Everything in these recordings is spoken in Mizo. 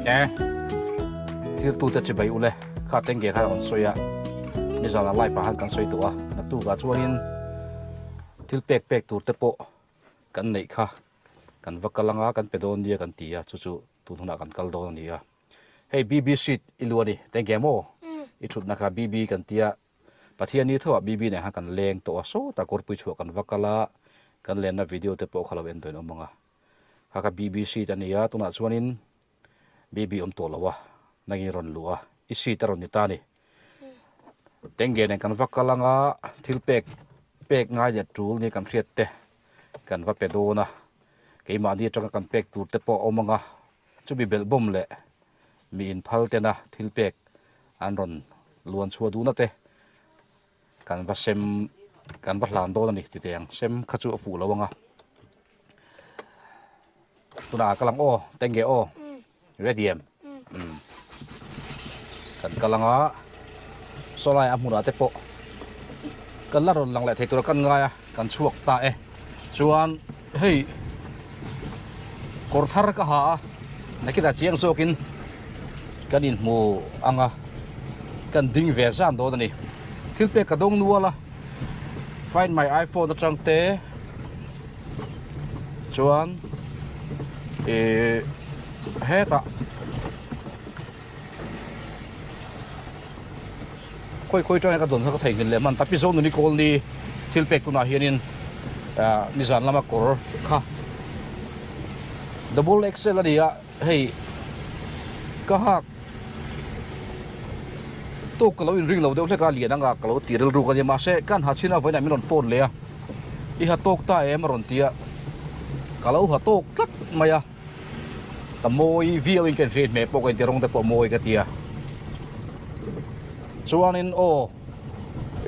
E thirtute chibai ule kha tenge kha rawn sawi a nizan ah live ah khan kan sawi tawh a naktuk ah chuanin thil pek pek tur te pawh kan neih kha kan va kal anga kan pe dawn nia kan ti a chu chu tun hunah kan kal dawn a ni a hei BB sheet i lu a ni tenge maw i thutna kha BB kan tia Pathian ni tho ah BB nen khan kan leng tawh a sawtah kawrpui chhuah kan va kal a kan lenna video te pawh kha lo en dawn awm ang a kha kha BB sheet a ni a tunah chuanin BB awm tawh lo a nangin rawn luh a i seat a rawn ni ta a ni Tenge nen kan va kal anga thil pek pek ngai leh tul ni kan hriat te kan va pe dawn a keimahni atanga kan pek tur te pawh a awm anga chumi belh bawm leh mi inphal tena thil pek an rawn luan chhuah duhna te kan va sem kan va hlan dawn a ni titeh ang sem kha chu a fuh lo ang a tunah ka lang aw tenge aw ready em um kan kal anga sawlai a hmunah te pawh kan la rawn lang leh thei tura kan ngai a kan chhuak ta e chuan hei kawr thar ka ha a nakinah chiang zawkin kan inhmu ang a kan ding ve zan dawn a ni thil pek ka dawng nual a find my iphone atang te chuan ih hetah khawi khawi tang hian ka dawn kha ka theihnghilh leh hman ta pi Zonuni Kawlni thil pek tunah hianin ah nizan lama kawr kha double XL a ni a. Hei ka hak tawk ka lo inring lo deuh hlek a lian anga ka lo ti rilru ka nia mahse kan ha chhin a vawiinah min rawn phone leh a i ha tawk ta em a rawn ti a ka lo ha tawk tlat mai a ka mawi viau in ka inhria hmeh pawh ka inti rawng te pawh mawi ka ti a chuanin aw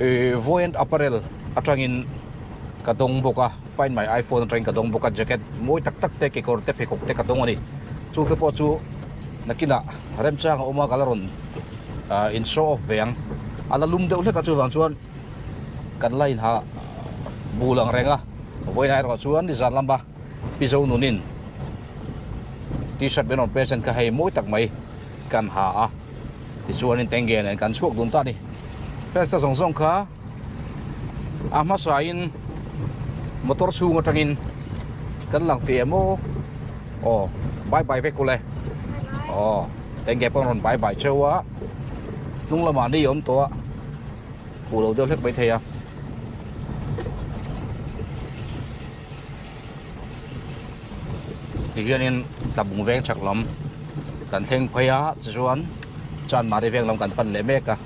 ih Voyant apparel atangin ka dawng bawk a. Find my iPhone atangin ka dawng bawk a, jacket mawi tak tak te, kekawr te, pheikhawk te ka dawng a ni. Chu te pawh chu nakinah remchang a awm a, ka la rawn in show off ve ang. A la lum deuh hlek a, chuvang chuan kan la inha bul ang reng a. Vawiin erawh chuan nizan lama Pi Zonunin t-shirt min rawn present kha hei mawi tak mai kan ha a, tichuanin Tengge nen kan chhuak dun ta a ni. Fans te zawng zawng kha. A hmasain motor chhung atangin kan lang feh em aw aw bye bye vek ule aw tenge pawh an rawn bye bye cheu a hnung lamah ni awm tawh a huh lo deuh hlek mai thei a. Tihianin tlabung veng chhak lam kan thleng phei a tichuan Chanmari veng lam kan pan leh mek a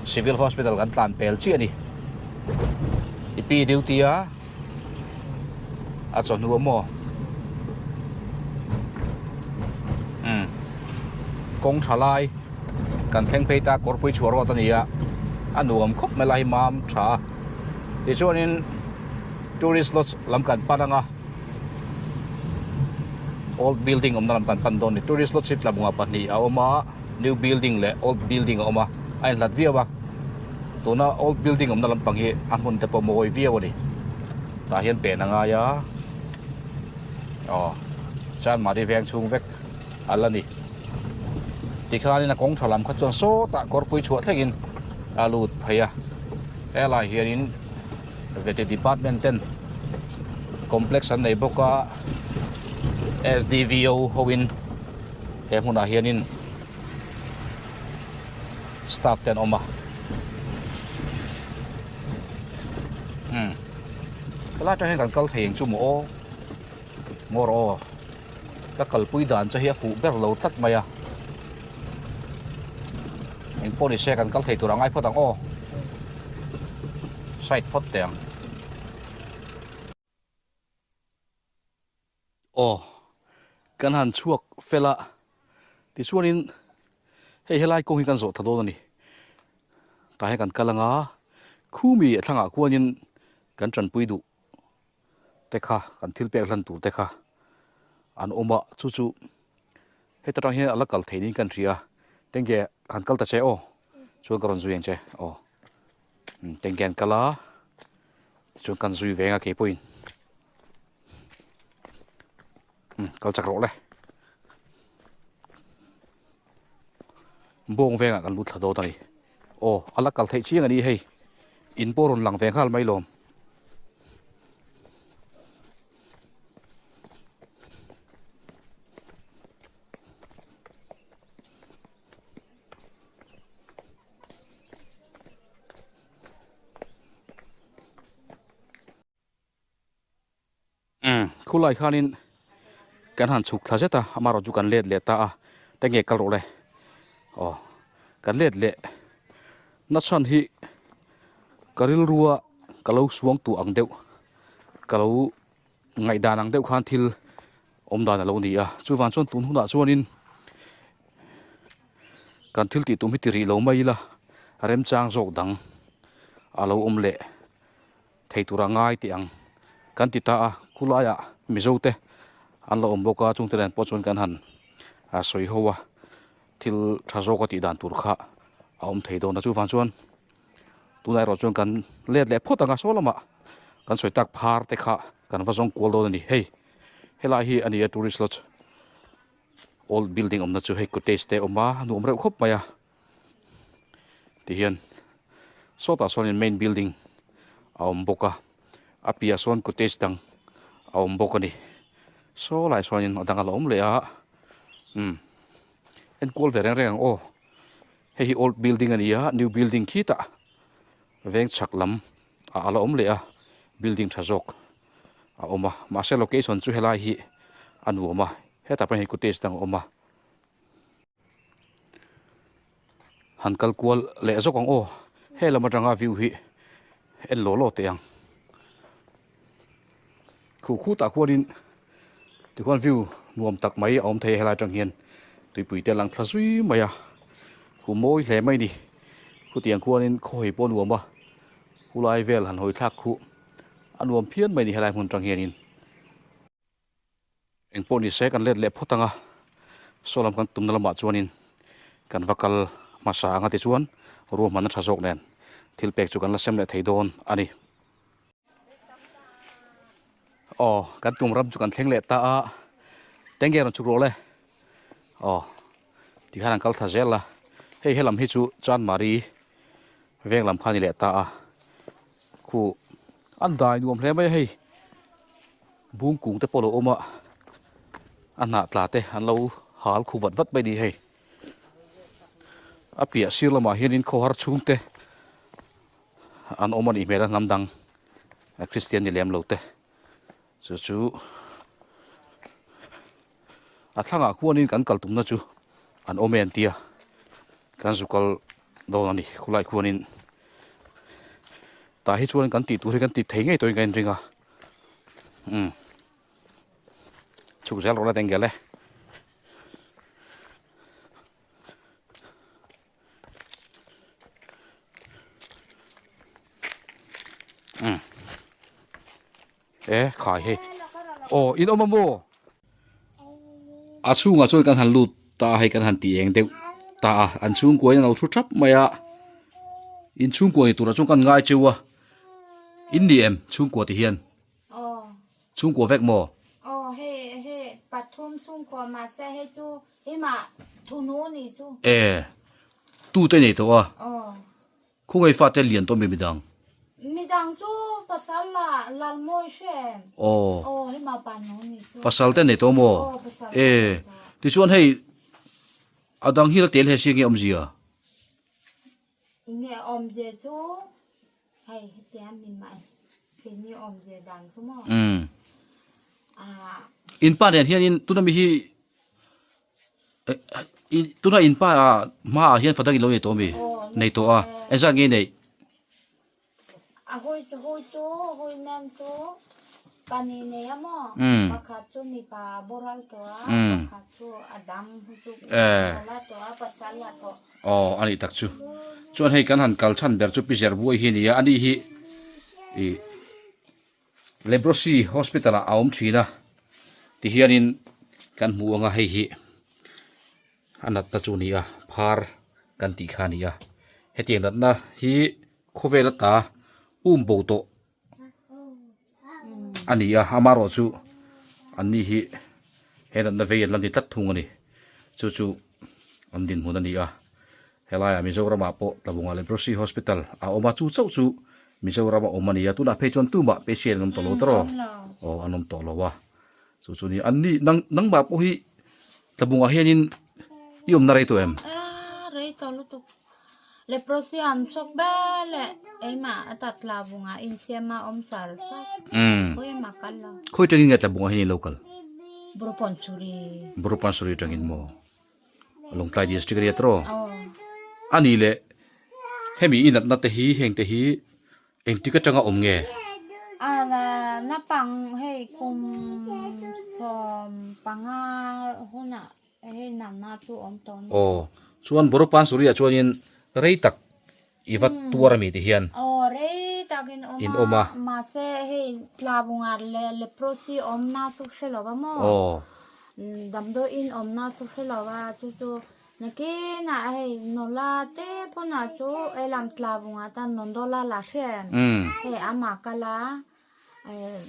Civil Hospital kan tlan pel chiah a ni i pi duty a a chawhnu a maw umm kawng tha lai kan thleng phei ta kawrpui chhuah rawt a ni a a nuam khawp mai lai hi mam tha a. Tichuanin tourist lodge lam kan pan anga old building awmna lam kan pan dawn a ni. Tourist lodge hi tlabunga pahnih a awm a, new building leh old building a awm a, a inhlat viau a. Tuna old building awmna lampang hi a hmun te pawh mawi viau a ni. Tah hian pen a ngai a, aw Chanmari veng chhung vek a la ni. Tikhanin a kawng tha lam kha chuan sawtah kawrpui chhuah thlengin a lut phei a. Helai hianin vety department ten complex an nei bawk a S_D_V_O hoin he hmunah hianin staff te an awm a umm helai atang hian kan kal thei ang chu maw aw ngawr aw ka kalpui dan chu hi a fuh ber lo tlat mai a engpawh ni se kan kal thei tur a ngai phawt ang aw side phawt teh ang aw kan han chhuak fel a tichuanin hei helai kawng hi kan zawh ta dawn a ni tah hian kan kal anga khumi a thlangah khuanin kan tanpui duh. te kha kan thil pek hlan tur te kha an awm a chu chu heta tang hian a la kal thei niin kan hria tenge han kal ta che aw chuan ka rawn zui ang che aw tenge an kal a tichuan kan zui veng a keipawhin kal chak rawh le. Bawng vengah kan lut thla dawt a ni. Aw, a la kal theih chiang a ni hei. In pawh rawn lang ve nghal mai lawm. Umm, khulai khanin kan han chhuk thla zet a, amaherawh chu kan let leh ta a, tenge kal rawh le, aw kan let leh nachhan hi ka rilrua ka lo suang tuah ang deuh, ka lo ngaihdan ang deuh khan thil awm dan a lo ni a, chuvang chuan tun hunah chuanin kan thil tih tum hi ti rih lo mai ila remchang zawk dang a lo awm leh. Thei tura ngai tih ang kan ti ta a, khulaiah Mizo te an la awm bawk a, chungte nen pawh chuan kan han sawi ho a, thil tha zawk a tih dan tur kha a awm thei dawn a, chuvang chuan tunah erawh chuan kan let leh phawt ang a, saw lamah kan sawi tak phar te kha kan va zawng kual dawn a ni, hei helai hi a ni a tourist lodge old building awmna chu hei cottage te a awm a, a nuam reuh khawp mai a. Tihian sawtah sawnin main building a awm bawk a a piahah sawn cottage dang a awm bawk a ni saw lai sawnin a dang a la awm leh a umm enkual ve reng reng ang aw hei hi old building a ni a new building khitah veng chhak lam ah a la awm leh a building tha zawk a awm a mahse location chu helai hi a nuam a hetah pawh hian cottage dang a awm a. Han kal kual leh zawk ang aw he lam atanga view hi en law law teh ang khuh khutah khuanin tikhuan view nuam tak mai a awm thei a helai atang hian tuipui te a lang thla zui mai a khu mawi hle mai a ni khutiang khuanin khaw hawi pawh a nuam a khulai vel han hawi thlak khuh a nuam phian mai a ni helai hmun atang hianin. Eng pawh ni se kan let leh phawt ang a, saw lam kan tumna lamah chuanin kan va kal hmasa ang a tichuan ruahmanna tha zawk nen thil pek chu kan la sem leh thei dawn a ni. Aw kan tum ram chu kan thleng leh ta a, tenge rawn chhuk rawh le, aw tikhan an kal tha zel a, hei helam hi chu Chanmari veng lam kha a ni leh ta a, khu an dai nuam hle mai a hei. Bung kung te pawh a lo awm a, a hnah tla te an lo hal khu vat vat mai a ni hei. A piah sir lamah hianin khawhar chhung te an awm a nih hmel a hnam dang Kristian ni lem lo te chu chu a thlangah khuanin kan kal tumna chu an awm e an tia kan zu kal dawn a ni khulai khuanin tah hi chuan kan tih tur hi kan ti thei ngei tawhin ka inring a. Um chhuk zel rawh la tengel e. Um e khai hei aw in awm a maw a chhungah chuan kan han lut ta a hei kan han tih eng deuh ta a an chhungkua in an lo thu thap mai a in chhungkua ni turah chuan kan ngai cheu a. In ni em chhungkua ti hian? Aw. Chhungkua vek maw? Aw hei hei pathum chhungkua mahse hei chu himah thunu ni chu. E tu te nei tawh a? Aw. Khungai fate lian tawh mi midang? Midang chu pasal la lalmawi hre em? Aw. Aw himah panu ni chu. Pasal te nei tawh maw? Aw pasal E tichuan hei a dang hi la tel he si nge awmzia? Nge awmzia chu hei hetiang ni mai keini awmzia dan chu maw umm ah in pa nen hianin tuna mi hi tuna in pa hma ah hian fadang in lo nei tawh ami nei tawh a engzat nge i neih A hui chu hui chu hui nen chu pahnih nei a maw pakhat chu mipa a boral tawh a pakhat chu a dang hui chu nula tawh a pasal la tawh. Aw a nih tak chu chuan hei kan han kal chhan ber chu Pi Zerbuai hi a ni a ani hi ih Leprosy hospital ah a awm thin a tihianin kan hmu ang a hei hi. A natna chu a ni a, phar kan tih kha a ni a, hetiang natna hi khawvel ata um bo tawh a ni a, amaherawh chu an ni hi he natna vei an la ni tlat thung a ni, chu chu an dinhmun a ni a. Helaiah Mizoramah pawh Tlabunga Leprosy Hospital a awm a, chu chauh chu Mizorama awm a ni a, tunah phei chuan tumah patient an awm tawh lo tawh aw, an awm tawh lo a, chu chu ni an ni nang nangmah pawh hi Tlabungah hianin i awmna rei tawh em? A rei tawh lutuk, Leprosy an chhawk ber leh eimah a ta Tlabungah insiam a awm sar sar, khawi ema kal lo. Khawi tangin nge Tlabungah hian i lo kal? Burupansuri. Burupansuri tangin maw? Lawngtlai district ania tawh a ni leh hemi i natna te hi heng te hi engtik atanga awm nge? A naupang hei kum 15 hunah hei natna chu awm tawh a ni. Aw chuan Boropan Suri ah chuanin rei tak i va tuar ami ti hian Aw rei takin in awm a. Mahse hei tlabunga leh leprosy awmna chu hre lo va maw? Aw. Damdawiin awmna chu hre lo va chu chu nakinah hei nula te pawnah chu helam tlabunga tan Nondola la hre em? Hei amah kal a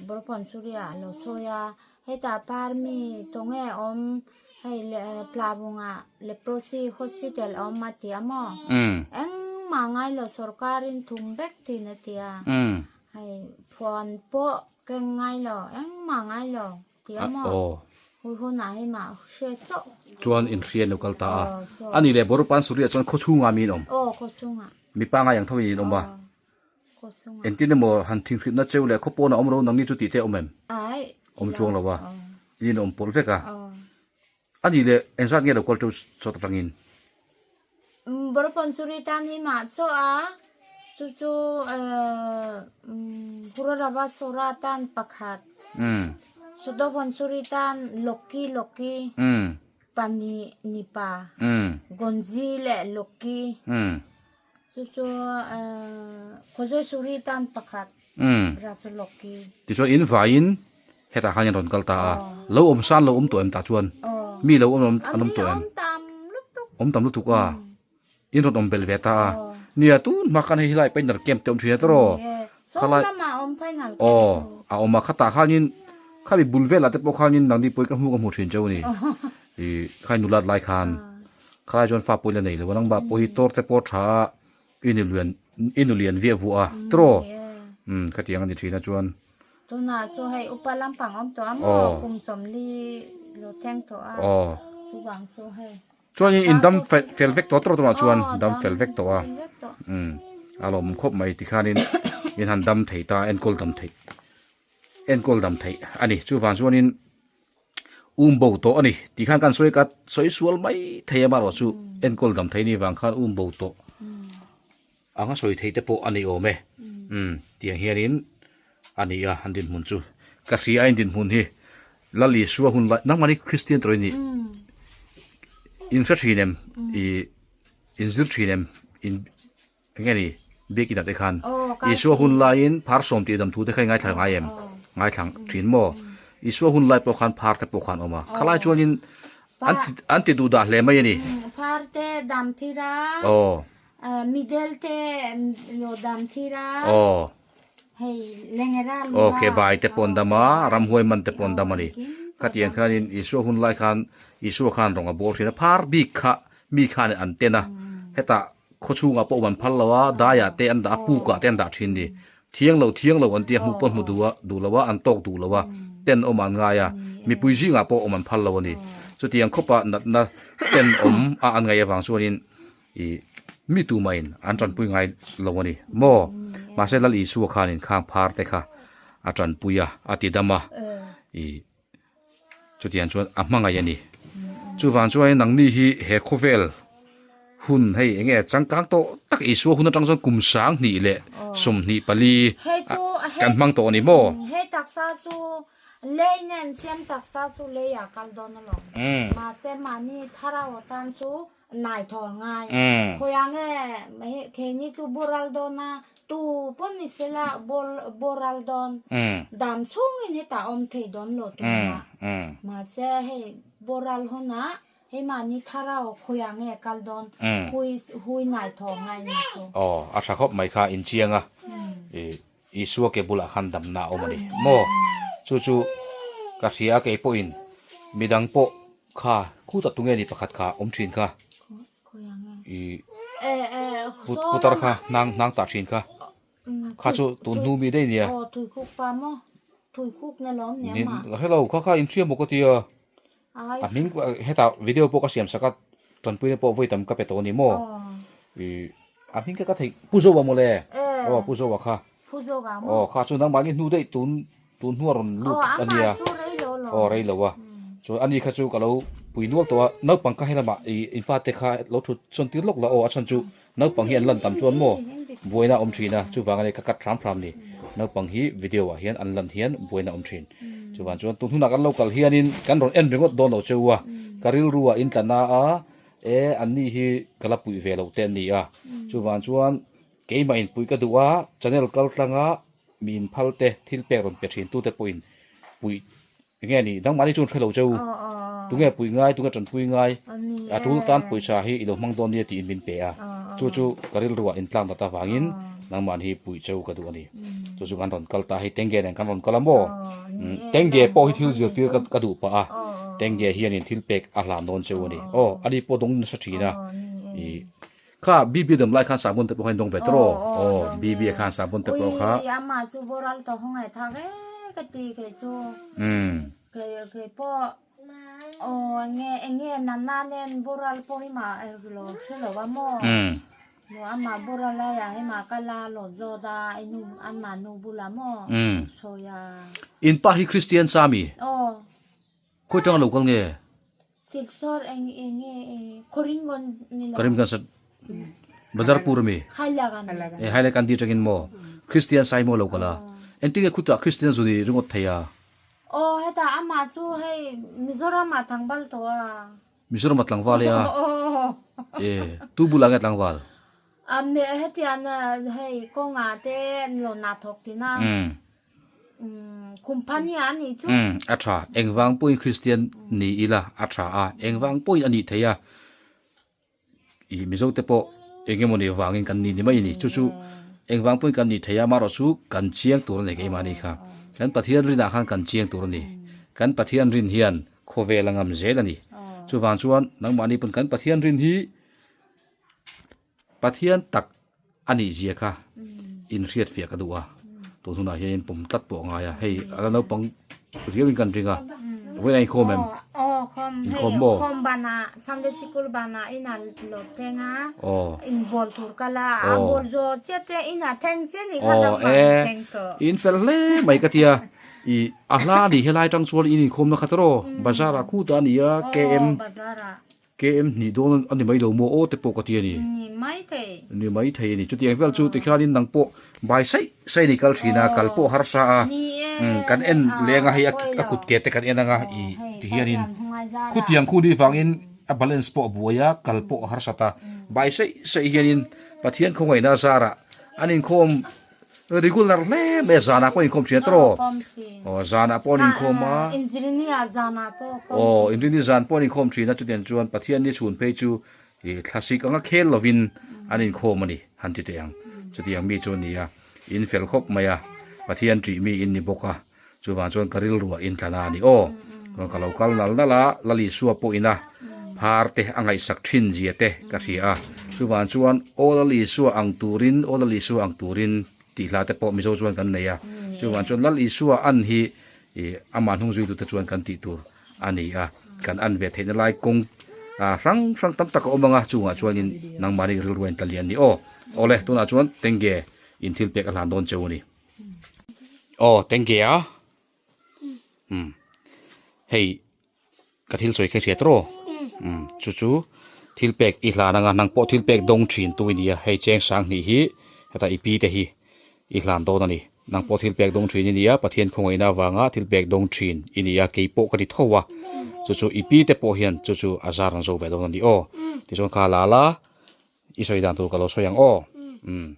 Bawlhpawn Suria a lo sawi a, hetah parmi tunge awm hei Tlabunga Leprosy Hospital a awm a ti a maw? Engmah ngai lo sorkarin thum vek thin a ti a, hei phuan pawh keng ngai lo engmah ngai lo ti a maw? Hui hunah hei mah hre chauh. Chuan inhria an lo kal ta a, a nih leh Bawlhpawn Suria chuan khawchhungah mi an awm? Aw khawchhungah. Mipa ngai ang tho in an awm a. Engtin emaw han thinghritna cheu leh khaw pawnah awm ro nangni chu tih te a awm em? Awm chuang lo a, in awm pawlh vek a. A nih leh engzat nge lo kal teuh chawt atangin? Bawrhpawn Suri tan hi mah chaw a, chu chu Hurarava Sora tan pakhat, Sudovawn Suri tan Loki Loki pahnih nipa, Gonzi leh Loki. Chu chu Khawzawi Suri tan pakhat Rasulawki. Tichuan in vaiin hetah khan in rawn kal ta a, lo awm san lo awm tawh em tah chuan mi lo awm an awm tawh em? Awm tam lutuk a, in rawn awm belh ve ta a, nia tun hma khan hei helai painter camp te awm thin a tawh khalai aw a awm a khatah khanin khami bul velah te pawh khanin nangni pawhin ka hmu ka hmu thin cheu a ni. Ih khai nulat lai khan khalai chuan fa pawhin a nei lo a nangmah pawh hi tawr te pawh tha a i nu lian i nu lian viah vuah a tawraw umm khatiang a ni thin a chuan. Tunah chu hei upa lampang awm tawh a maw kum 40 lo thleng tawh a chuvang chu hei. Chuanin in dam fel vek tawh tawh tunah chuan dam fel vek tawh a umm a lawmawm khawp mai tikhanin in han dam thei ta enkawl dam theih enkawl dam theih a ni chuvang chuanin um bo tawh a ni tih khan kan sawi ka sawi sual mai thei a marawh chu enkawl dam theih ni vang khan um bo tawh anga sawi theih te pawh a ni awm e umm tiang hianin a ni a an dinhmun chu ka hria a in dinhmun hi Lal Isua hun lai nangmahni Kristian tawh i nih in hre thin em ih in zir thin em in. Enge ni biakin ah te khan Isua hun laiin phar sawm tih dam thu te kha i ngaithla ngai em? Ngaithla thin maw? Isua hun lai pawh khan phar te pawh khan awm a, khalai chuanin an ti an ti duh dah hle mai a ni. Phar te dam thir a, middle te lo dam thir a, hei lengera lura. Aw kebai te pawh an dam a, ramhuai man te pawh an dam a ni. Khatiang khanin Isua hun lai khan Isua khan rawng a bawl thin a, phar bik kha mi khan an ten a, hetah Khaw chhungah pawh an phal lo a, daiah te an dah a, pukah te an dah thin ni. Thiang lo thiang lo an tia hmuh pawh hmu duh a, duh lo a, an tawk duh lo a, ten awm an ngai a, mipui zingah pawh awm an phal lo a ni. Chutiang khawpa natna ten awm a an ngaih avang chuanin ih mi tumahin an tanpui ngai lo a ni maw? Mahse Lal Isua khanin khang phar te kha a tanpui a, a ti dam a, ih Chutiang chuan a hmangaih a ni. Chuvang chuan nangni hi he khawvel hun hei eng nge changkang tawh tak Isua hun atang chuan kum 2024 kan hmang tawh a ni maw? Hei taksa chu lei nen siam taksa chu leiah kal dawn alawm. Mahse mahni thlarau atan chu Nai thaw a ngai. Khawiah nge keini chu boral dawn a, tu pawn ni sela boral dawn. Dam chhungin hetah awm thei dawn lo tunah. Mahse hei boral hunah hei mahni thlarau khawiah nge kal dawn hui hui nai thaw a ngai ni chu. Aw a tha khawp mai kha inchiang a Isua ke bulah khan damna a awm a ni maw? Chu chu ka hria a kei pawhin midang pawh kha khutah tunge ni pakhat kha awm thin kha i Putar kha hnang hnang tah thin kha. Kha chu tun hnu mi daih nia. Aw tuikhuk pa maw? Tuikhuk na lawm nia mah. Hello kha kha in hria maw ka tia. A hming hetah video pawh ka siam sak a tanpuina pawh vawi tam ka pe tawh a ni maw? A hming kha ka theih Pu Zoa mawle. Aw Pu Zoa kha. Pu Zoa maw? Aw kha chu nangmahni hnu daih tun tun hnua rawn lut a nia. Aw rei lo a. Chuan ani kha chu ka lo pui nual tawh a naupang kha helamah ih in fate kha lo thut sawn tir lawk la aw a chhan chu Naupang hi an lan tam chuan maw buaina a awm thin a, chuvang a ni ka cut hram hram ni. Naupang hi video ah hian an lan hian buaina a awm thin. Chuvang chuan tun hunah kan lo kal hianin kan rawn en ringawt dawn lo cheu a, ka rilru ah in tla na a, e an ni hi ka la puih ve loh te an ni a. Chuvang chuan keimah in puih ka duh a, channel kal tlanga mi inphal te thil pek rawn pe thin tute pawhin puih Enge ni, dangmahni chu an hre lo cheu. Tunge puih ngai, tunge tanpui ngai, a tul tan pawisa hi i lo hmang dawn nia tiin min pe a. Chu chu ka rilruah intlak nat avangin nangmahni hi puih cheu ka duh a ni. Chu chu kan rawn kal ta hei Tengge nen kan rawn kal a maw? Tengge pawh hi thil zirtir ka duh pah a, Tengge hianin thil pek a hlan dawn cheu a ni. Aw, ani pawh dawng nasa thin a. Kha BB dam lai khan sahbawn te pawh kha in dawng ve tawh aw? Aw, BB a khan sahbawn te pawh kha. Ui, amah chu boral tawh haw ngaih thak e ka ti kei chu. Kei kei pawh aw enge enge nana nen boral pawh hi mah lo hre lo a maw? Nu amah boral lai ah hi mah ka la lo zawt a i nu amah nu bulah maw? Sawi a. In pa hi Christian sa mi? Aw. Khawi tanga lo kal nge? Silchar eng eng nge Karimganj ni lo. Karimganj sa Badarpur ami? Hailakandi. E Hailakandi atangin maw? Christian sai maw lo kal a? Engtin nge khutah Christian zu ni ringawt thei a? Aw hetah amah chu hei Mizoram ah tlangval tawh a. Mizoram ah tlangval e a? E tu bulah nge tlangval? A me hetian hei kawngah te lo nah thawk tina. Company a nih chu. Umm a tha. Engvang pawhin Kristian ni ila a tha a, engvang pawhin a nih theih a, ih Mizo te pawh eng emaw ni vangin kan ni ni mai a ni. Chu chu engvang pawhin kan nih theih a, amaherawh chu kan chiang tur a ni keimahni kha. Kan Pathian rinah khan kan chiang tur a ni. Kan Pathian rin hian khawvel a ngam zel a ni. Chuvang chuan nangmahni pawn kan Pathian rin hi Pathian tak a nih zia kha inhriat fiah ka duh a, tun hunah hian in pawm tlat pawh a ngai a, hei a la naupang riau in kan ring a, vawiin a inkhawm em? Aw khawm Inkhawm hei maw? khawm banah Sunday sikul banah inah lo teng a, Aw. in bawl tur kal a, a Aw. bawl zawh chiah te inah thleng chiah ni kha Aw naupang e, thleng tawh. in fel hle mai ka tia, i a hla a nih helai tang chuan in inkhawmna kha tawh aw, bazar ah khutah a ni a, KM Aw bazar ah. KM hnih dawn a ni mai lo maw aw te pawh ka ti a ni. Ni mai thei. Ni mai thei a ni. Chutiang vel chu tikhianin nang pawh bai saih saih a ni kal thin a, kal pawh harsa a. Kan en leng a hei a kut ke te kan en anga i tihianin khutiang khu ni vangin a balance pawh a buai a, kal pawh a harsat a. Bai saih saih hianin Pathian khawngaihna zarah an inkhawm Regular hle mai a zanah pawh inkhawm thin a tawh aw zanah pawh an inkhawm a aw inrini zan pawh an inkhawm thin a chutiang chuan Pathian ni chhun phei chu ih thlasik anga khel lovin an inkhawm a ni han ti teh ang chutiang mi chu a ni a in fel khawp mai a Pathian ṭih mi in ni bawk a chuvang chuan ka rilruah in tla na a ni aw ka lo kal nal nal a Lal Isua pawhin a phar te a ngaihsak thin zia te ka hria a chuvang chuan aw Lal Isua ang turin aw Lal Isua ang turin tih hla te pawh Mizo chuan kan nei a chuvang chuan Lal Isua an hi ih amah hnung zui tute chuan kan tih tur a ni a kan an ve theihna lai kawng ah hrang hrang tam tak a awm ang a chungah chuanin nangmahni rilruah in tla lian a ni aw awle tunah chuan tengge in thil pek a hlan dawn cheu a ni. Aw tengge a umm hei ka thil sawi kha i hriat rawh umm chu chu thil pek i hlan anga nang pawh thil pek dawng thin tu i nia hei cheng sang hnih hi heta i pi te hi i hlan dawn a ni nang pawh thil pek dawng thin i nia Pathian khawngaihna avanga thil pek dawng thin i nia kei pawh ka ti tho a chu chu i pi te pawh hian chu chu a zar an zo ve dawn a ni aw tichuan kha la la i sawi dan tur ka lo sawi ang aw umm.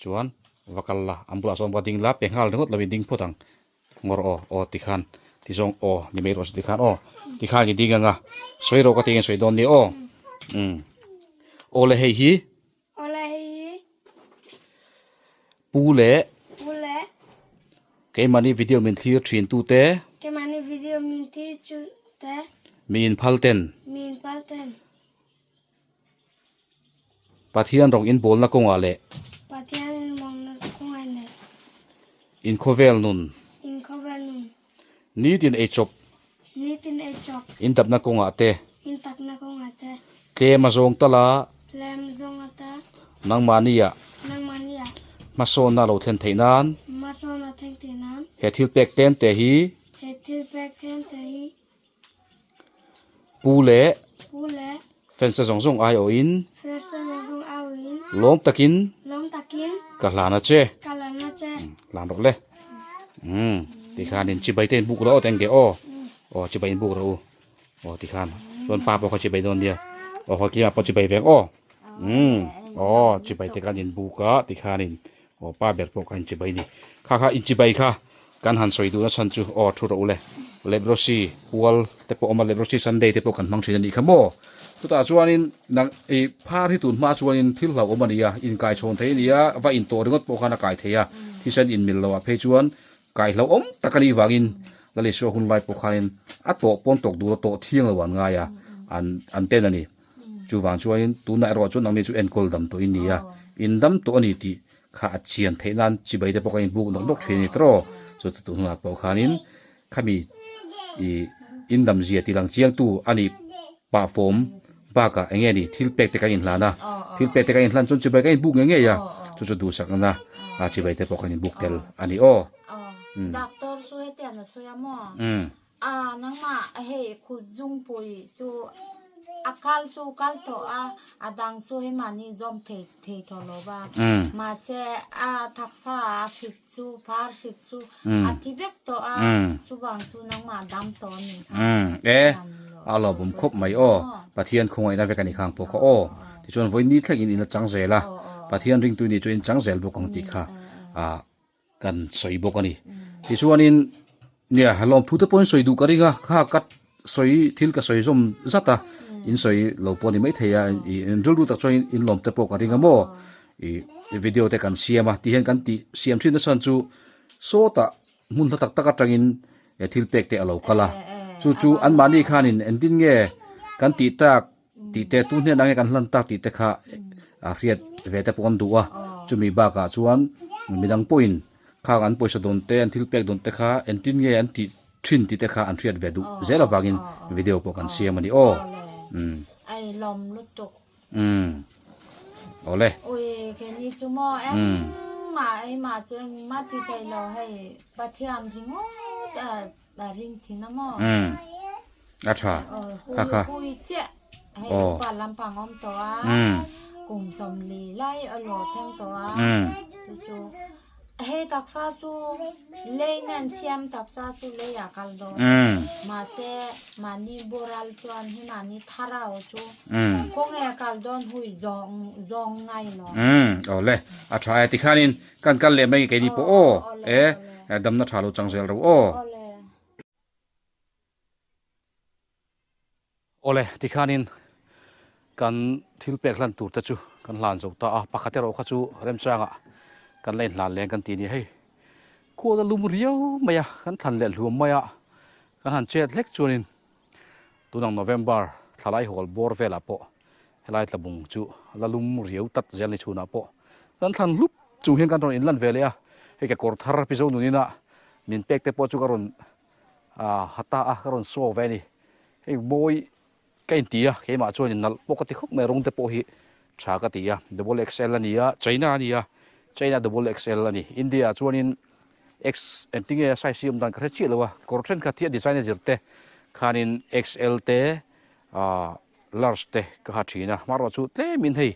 Chuan va kal la, an bulah chuan va ding la, pe nghal ringawt lo in ding phawt ang. Ngawr aw, aw tikhan, ti zawng aw ni mai rawh se tikhan aw, tikhan i ding anga, sawi rawh ka ti nge sawi dawn nia aw. Umm. Aw le hei hi. Aw le hei hi. Pu leh. Pu leh. Keimahni video min thlir thin tu te. Keimahni video min thlir tu te. Mi in phal ten. Mi in phal ten. Pathian rawng in bawlna kawngah leh. Pathian in bawlna kawngah leh. In khawvel nun. In khawvel nun. Nitin ei chawp. Nitin ei chawp. In tapna kawngah te. In tapna kawngah te. Tlem a zawng tal a. Tlem a zawng ata. Nangmahnia. Nangmahnia. Hmasawnna lo thlen theih nan. Hmasawnna thlen theih nan. He thil pek tlem te hi. He thil pek tlem te hi. Pu leh. Pu leh. Fensa zawng zawng aiawhin. Fensa zawng zawng aiawhin. Lawm takin. Lawm takin. Ka hlan a che. Ka hlan a che. Hlan rawh le. Umm tikhan in chibai te in buk rawh aw teng ge aw. Aw chibai in buk rawh u. Aw tikhan chuan pa pawh kha chibai dawn nia. Aw haw tlingah pawh chibai vek aw. Umm aw chibai te khan in buk a tikhan in Aw pa ber pawh kha inchibai ni. Kha kha inchibai kha kan han sawi duhna chhan chu aw thu rawh u le. Leprosy pual te pawh a awm a, Leprosy Sunday te pawh kan hmang thin a nih kha maw. Chutah chuanin nang i phar hi tun hma chuanin thil hlauhawm a ni a, inkaichhawn thei a ni a, va intawh ringawt pawh khan a kai thei a, thisen inmil loh ah phei chuan kai hlauhawm tak a nih vangin Lal Isua hun lai pawh khanin a tawh pawn tawk dul a tawh thiang lo an ngai a, an an ten a ni. Chuvang chuanin tunah erawh chuan nangni chu enkawl dam tawh in ni a, in dam tawh a ni tih kha a chian theih nan chibai te pawh kha in buk nawk nawk thin a ni tawh. Chu chu tunah pawh khanin khami ih in dam zia tih lang chiangtu a nih pah fawm bakah eng nge ni thil pek te kan inhlan a, thil pek te kan inhlan chuan chibai kan inbuk ngei ngei a, chu chu duhsakna chibai te pawh kan inbuk tel a ni aw. Doctor chu hetiang a sawi a maw? A nangmah hei khut zungpui chu a kal chu kal tawh a, a dang chu hei mahni zawm thei thei tawh lo va. Mahse a taksa a hrik chu phar hrik chu a thi vek tawh a, chuvang chu nangmah dam tawh a nih kha. E, a lawmawm khawp mai aw, Pathian khawngaihna vek a nih khang pawh kha aw. Tichuan vawiin ni thlengin in a chang zel a, Pathian ringtu nih chu in chang zel bawk ang tih kha a. Kan sawi bawk a ni. Tichuanin nia lawmthu te pawhin sawi duh ka ring a, kha ka sawi thil ka sawi zawm zat a, in sawi lo pawh a ni maithei a, ih in rilru tak chuan in lawm te pawh ka ring a maw, ih video te kan siam a, tihian kan tih siam thin na chhan chu sawtah hmun hla tak tak atangin thil pek te a lo kal a, chu chu anmahni khanin engtin nge kan tih tak tih te tu hnenah nge kan hlan tak tih te kha a hriat ve te pawh an duh a chumi bakah chuan midang pawhin khang an pawisa dawn te an thil pek dawn te kha engtin nge an tih thin tih te kha an hriat ve duh zel avangin video pawh kan siam a ni aw umm umm awle umm a tha kha kha aw umm umm umm umm umm awle a tha e tikhanin kan kal leh mai keini pawh aw e damna tha lo chang zel ro aw. Awle, tikhanin kan thil pek hlan tur te chu kan hlan zo ta a, pakhat erawh kha chu remchangah kan la inhlan leng kan ti nia hei. Khual a lum riau mai a, kan thlan leh hluam mai a, kan han chet hlek chuanin tunang November thlalai hawl bawr velah pawh helai tlabung chu la lum riau tat zel ni chhunah pawh kan thlan hlup chung hian kan rawn inlan ve leh a, hei kekawr thar pi zo nunina min pek te pawh chu ka rawn Ah ha ta a ka rawn saw ve a ni. Hei mawi ka inti a, keimah chuan in nalh pawh ka ti khawp mai, rawng te pawh hi tha ka ti a, double XL a ni a, China a ni a, China double XL a ni. India ah chuanin X engtin nge size hi awm dan ka hre chiah lo a, kawr thenkhat hi a design a zir te khanin XL te ah large te ka ha thin a, hmarawh chu tlemin hei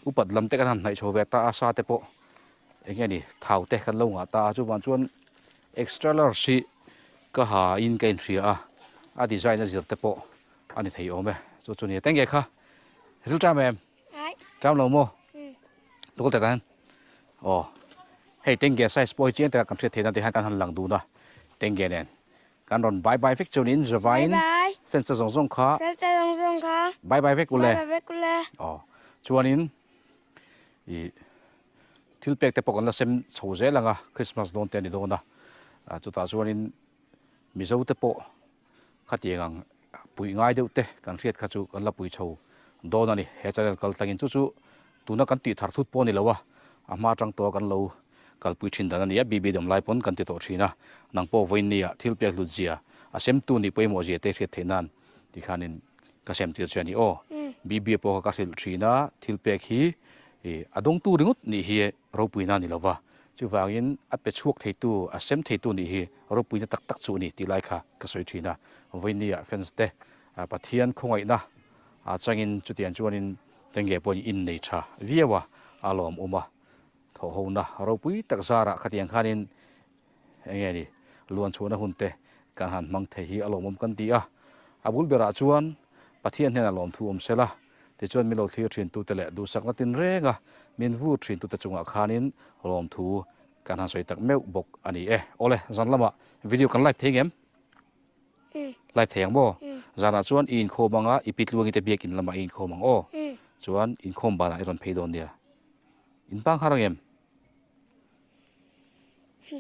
upat lam te kan han hnaih chho ve ta a, sa te pawh eng nge ni thau te kan lo ngah ta a, chuvang chuan Extra large hi ka ha in ka inhria a, a design a zir te pawh a ni thei awm e, chu chu nia tenge kha thil ṭam em? Ṭam lo maw? Lukal teh tan aw hei tenge size pawh hi chiang taka kan hriat theih nan tih hian kan han lang dun a, tenge nen kan rawn bye bye vek chuan in zavaiin fans te zawng zawng kha bye bye vek ule aw chuanin ih. Thil pek te pawh kan la sem chho zel ang a, Christmas dawn te a ni dawn a, chutah chuanin Mizo te pawh khatiang ang puih ngai deuh te kan hriat kha chu kan la pui chho dawn a ni, he channel kal tlangin chu chu Tuna kan tih thar thut pawh a ni lo a, a hma atang tawha kan lo kalpui thin dan a ni a, BB dawm lai pawn kan ti tawh thin a, nang pawh vawiinnia thil pek hlut zia, a semtu nih pawimawh zia te hriat theih nan ti khanin ka sem tir che a ni aw. BB pawh kha ka hrilh thin a, thil pek hi a dawngtu ringawt nih hi ropuina a ni lo va, chuvangin a pe chhuak theitu, a sem theitu nih hi ropuina tak tak chu a ni tih lai kha ka sawi thin a, vawiinnia fans te Pathian khawngaihna A changin chutiang chuanin Tengge pawhin in nei tha viau a, a lawmawm a. Thawhhona ropui tak zarah khatiang khanin eng nge ni luan chhuahna hun te kan han hmang thei hi a lawmawm kan ti a. A bul berah chuan Pathian hnenah lawmthu awm sela, tichuan min lo thlir thintute leh duhsakna tinrenga min vur thintute chungah khanin lawmthu kan han sawi tak meuh bawk a ni e. Awle, zan lamah video kan live thei ngem? Live thei ang maw? Zanah chuan i inkhawm anga i pi tluangi te biakin lamah i inkhawm ang aw. Chuan inkhawm banah i rawn phei dawn nia. In bang har ang em?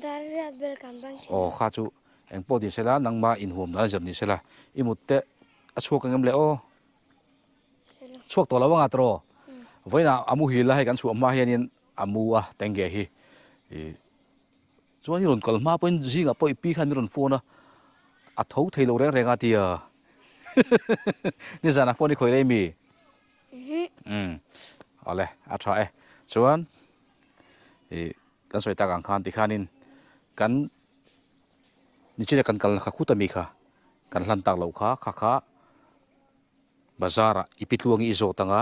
Dariat bel kan bang thin. Aw kha chu eng pawh ni sela nangma inhuam dan a zir ni sela i mut te a chhuak ang em le aw? Chhuak tawh lo anga tawh. Vawiinah a muhil a hei kan chhuah hma hianin a mu a tenge hi. Chuan i rawn kal hma pawhin zingah pawh i pi khan i rawn phone a, a tho thei lo reng reng a tia. Nizanah phone i khawih rei mi? Umm awle a tha e. Chuan i kan sawi tak ang khan tikhanin kan nichina kan kalna kha khut ami kha kan hlan tak loh kha kha kha Bazar ah i pi tluangi i zawt anga,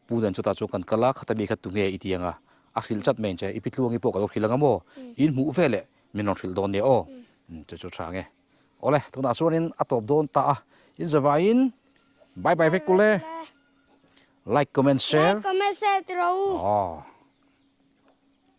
Pu nen chutah chuan kan kal a, khata mi kha tunge i ti anga, a hrilh chat mai ang che, i pi tluangi pawh ka lo hrilh anga maw, in hmuh ve leh min rawn hrilh dawn nia aw, chu chu tha nge. Awle, tunah chuanin a tawp dawn ta a, in zavaiin bye bye vek kule, like comment share. Like comment share ti rawh u. Aw.